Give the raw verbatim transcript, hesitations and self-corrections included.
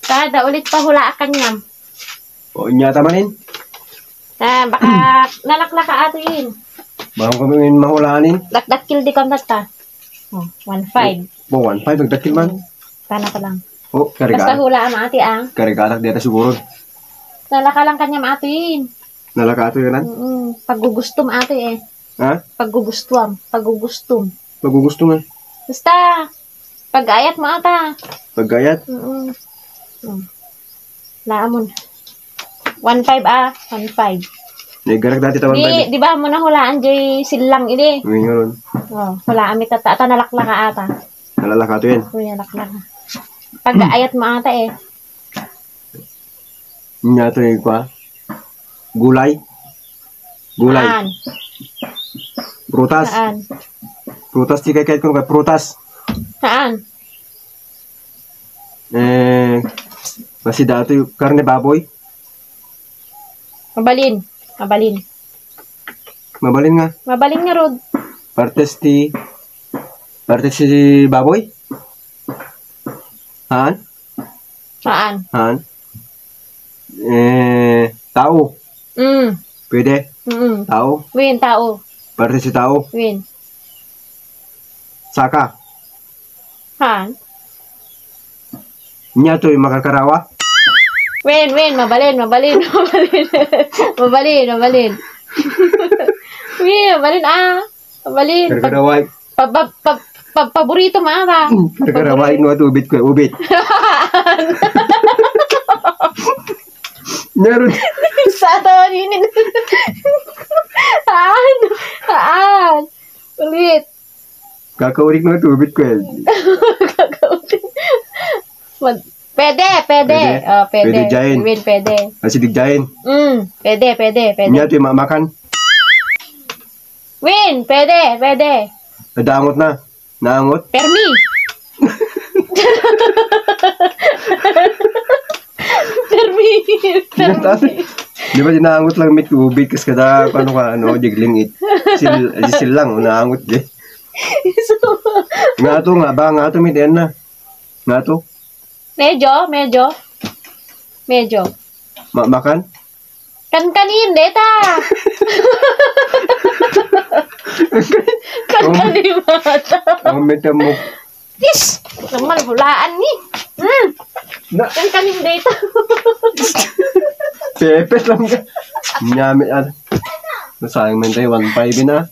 Kada ulit pa hulaak kaniam. O, inyata manin? Ah, baka nalaklaka ato yun. Baka kami mahulaan yun. Dakdakkil di kontatta. Oh, one five. O, one five, nagdakil man. Hmm. Tana pa lang. O, Basta karigala. Hulaan ate, ah. Karigala, di ata siguro. Nalaka lang kaniam ato yun. Nalaka ato yun, ah? Mm-mm. Paggugustom ato eh. Ha? Paggugustom. Paggugustom. Paggugustom, eh. Basta, pag-ayat mo ata. Pag-ayat? Mm-mm. Mm. Laamon. One five, ah. One five. Naigarak dati ta one five. Di, di ba mo nahulaan jay sillang idi? Ngayon nga ron. Oh, hulaan mi tatta. Ata nalaklaka ata. Nalalaka to yan. Uy, nalaklaka. Pag-ayat mo ata eh. Nya to yung kwa? Gulay? Gulay. Saan? Prutas. Saan? Prutas, ti kay, kay, kay, prutas. Saan? Eh, masida to yung karne baboy. Mabalin. Mabalin. Mabalin nga. Mabalin nga, Rod. Partes ti, partes ti baboy? Haan? Saan? Haan? Eh, tao. Mm. Pwede? Mm. Tao? Win, tao. Partes ti tao. Win. Saka. Saan? Nya to'y makarkarawa? Win, win, mabalin, mabalin, mabalin. Mabalin, mabalin. Win, mabalin, ah. Mabalin. Karkarawa. Pa-, pa-, pa-, pa-, paborito mo, ah, ba? Karkarawa, no, at ubit ko, ubit. Meron. Sa ato, ninin. Saan? Saan? Ulit. Kakaurik na tubig ko yan. Kakaurik. Mag-, pwede, pwede. Pwede? Oh, pwede. Pwede, Jain. Win, pwede. Kasi di Jain. Mm, pwede, pwede, pwede. Niya, ito yung mamakan. Win, pwede, pwede. Nadangot na. Naangot? Permi. Permi. Permi. Di ba, dinaangot lang may tubig, kas kada, ano ka, ano, diglingit. Sil-, sil lang, naangot, di. Nga to nga, ba, nga to, may tiyan na. Nga to. Medyo, medyo. Medyo. Ma-, makan? Kankanin, deta. Kankanin, mata. Ang mata mo. Yes! Naman, hulaan ni. Mm. Na- Kankanin, deta. Pepes lang ka. Nyami, ah. Nasayang man tayo, one five na.